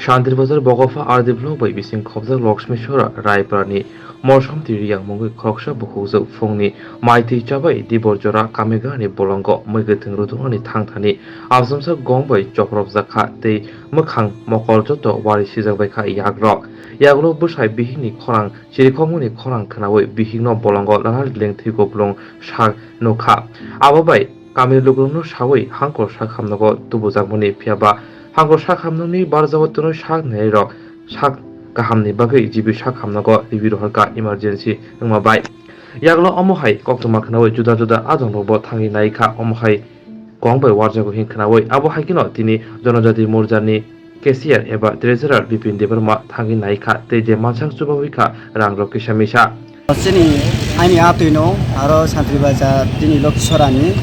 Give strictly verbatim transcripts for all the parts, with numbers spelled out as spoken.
Santri Bazar Bogopha R D block bai bising khobjak Lakshmi Sora Raiparani Molsomti Riyang mungwi khoroksa bukhukjwk phungni maitwi chabai Dibor jora Kamegarni bolongo mwi kwthwng rwdungnani thangthani amsomsa gong bai chopropjak kha tei mwkhang mokol joto wari sijak bai kha yakrok. Yagulo bwsai bihikni khorang chirikhokmani khorang khwnawi bihikno bolongo lana lengtwi kuplung sak nukha. Abo bai kamini lukurokno sawi hangkor sak hamnogo tubujakmani, phiyaba hangkor sak hamnokni barjao twnwi sak nairok sak kahamni bagwi G B sak hamnogo riwi rohorkha emergency wngma bai. Yagulo omo hai koktwma khwnawi juda juda adongrokbo thangwi naikha, omo hai kong bai warjago hin khwnawi. Abo hai kheno tini Jonojati Morjani cashier eba treasurer Bipin Debbarma thangwi naikha tei je mansak chubawi kha rangrok kisa misa. Chini aini atwino aro Santri Bazar tini Lokhi Sorani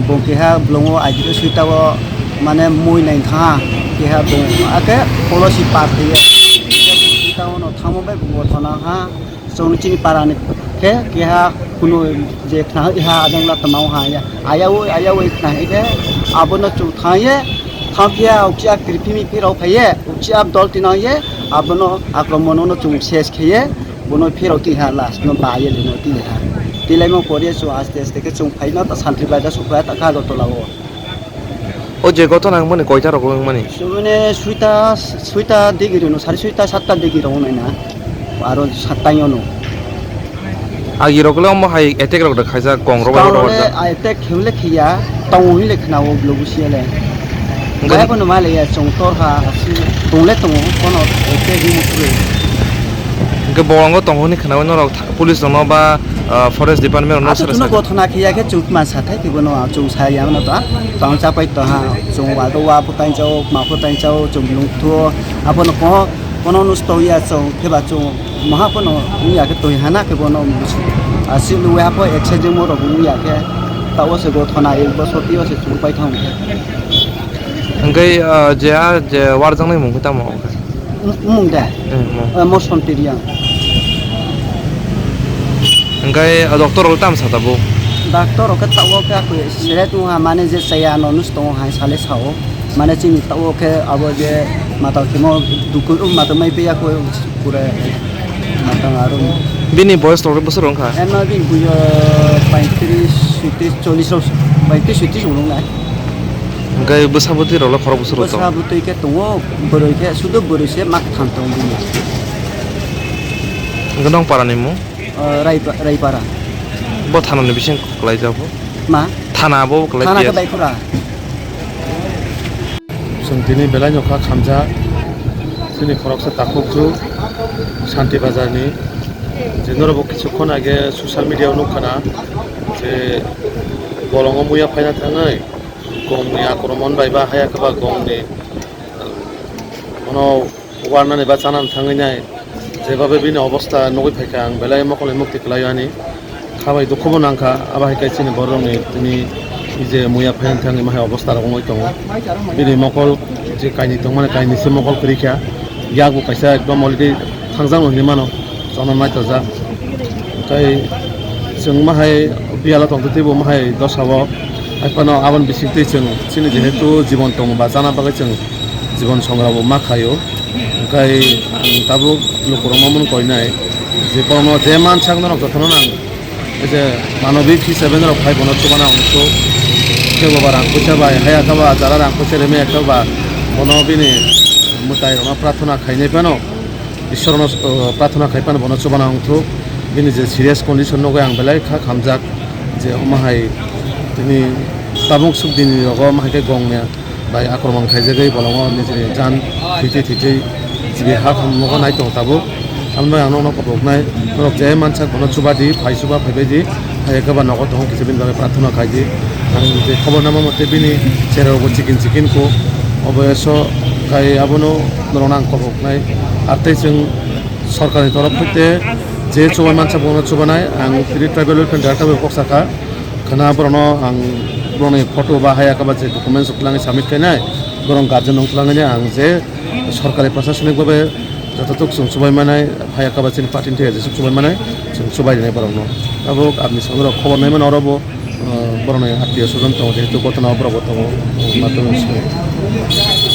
bo keha bolongo aidiro suitao mane mui nai tha keha bo ake polosi par thaiya suitao no thangmo bai bo thana ha. Chwng chini parani khe keha kunu je khna iha ajang la tongmao ha ya. Ayaui, ayaui khna ikhe abono chwng thangye, thangphiya ukchia kirphimi phirok phaiye, ukchia dol tinangye, abono akromon no chwng ses kheye, bono phirok twi ha last no baye lino twi ha. Tilaimo pore chwng aste aste khe chwng phaina ta Santri Bazar sukha ta Agartala o. O je gotona wngmani koita rok wngmani? Mane suita, suita digi rino, sari suita satta digi rok wngnai na. Aro satta yono. Agi rok le omo hai attack rok da khaijak kong rok Kong rok rok le da. Attack khemle khiya, tong hile khna o blogu siya le. Hingke Gaya kono male ya chong tor ha, asi tong le tongo, kono attack ni mukhe. Hingke bolongo tong hini khna o norok tha-, police rok no ba, ah, forest department rok no Ato sara chwngno saka. Gothona khiya khe chwng ma sa thai khe bono chwng sa ya no ta. Tong chapai to ha, chwng wa do wa phutai chao, ma phutai chao, chwng lung thu. Abo no ko, kono nus to ya chwng khe ba chwng maha kono ya khe to hana khe bono asi lu ya pho exercise mo rok ya khe. Ta o se gothona ek bosor ti o se chwng pai thang khe. Hingke, ah, je, ah, je warjaknai mung khe tamo? Mung de? Eh, mung. Eh, Molsomti Riyang. Hingke, ah, doctor rok tamo sa tabuk? Doctor rok khe tabuk khe ako sere tong ha, mane je chaya no nus tongo hai sale sao. Mane chini tabuk khe abo je mata khemo dukur, mata mai pe ako pura mata aro. Bini boyes tok bosor wngkha? Eno bini buyo paitris, suitris, chollis rok, paitris, suitris wng nai. Hingke bwsa bwtwi rok le khorok bwswk rok tongo? Bwsa bwtwi khe tongo, bwrwi khe sudu bwrwi se mak tham tongo bini. Hingke nong para ni mung? O, Raipa-, Raipara. Bo thana ni bising kwlai jak bo? Ma? Thana bo kwlai Thana khe khe bai khura. Chwng tini belai no kha khamjak chini khoroksa takhukjwk Shanti Bazar ni, je norok bo kichukkon age social media o nukha na je bolongo muya phaina thangwi gongni akromon bai ba haya khe ba gongni, um, bono warnani ba chanani thangwi nai, jebabe bini obostha nugwi phaikha, ang belai mokol ni mukti kwlaio ani kha bai dukhu bo nangkha. Abo hai khe chini borok rokni tini je muya phaina thangwi mahai obostha rok wngwi tongo, bini mokol je kainwi tongmani kainwi se mokol kwrwi kha, yak bo kaisa ekdom already thangjak no hinwi mano. Chono naithokjak. Tei chwng mahai biyalo tongtwi teibo mahai dosa o hai phano aboni bisingtwi chwng chini jehetu jibon tongo ba chana bagwi chwng jibon songrabo ma khaio. Hwnkhe ang tabuk lukurokno mung koinai je borokno je mansak norok jotono nang je manobik hisabe norok phai bono chubana ongkhu kebo ba rang puisa bai haya khe ba jara rang puisa reme khe ba bono bini mwtai rokno prarthana khainai phano. Ishwarno, uh, prarthana khai phano bono chubana wngthuk. Bini je serious condition nugwi ang belai kha khamjak je omo hai tini tabuk suk dini rogo omo hai khe gongni bai akromon khaijagwi bolongo nijini jan thwitwi thwitwi jibi ha thang nogo nai tongo tabuk. Tamni bagwi ang nokno koproknai norok je mansak bono chubadi phai chuba phaibaidi. Hai khe ba nogo tongo kisa bini bagwi prarthana khai di. Ang je khobor nangma mote bini chera rok bo chikin chikin kho. Obo eso khai abono norokno ang koboknai. Ar tei chwng sorkarni torof hoite je chubai mansa bono chubanai. Ang tini tribal welfare director bai kok sakha. Khana borokno ang borokni photo ba haya khe ba je documents rok twlangwi submit khainai. Borok guardian rok twlangwi ang je sorkari prasasonik babe jototok chwng chubai manai, phai kha ba chini party ni thai jesuk chubai manai, chwng chubai rinai borokno. Abo aboni salo rok khobor nai mano oro bo, uh, borokni attiyo swajon tongo, jehetu gotona o borok bo tongo, matwrwng se.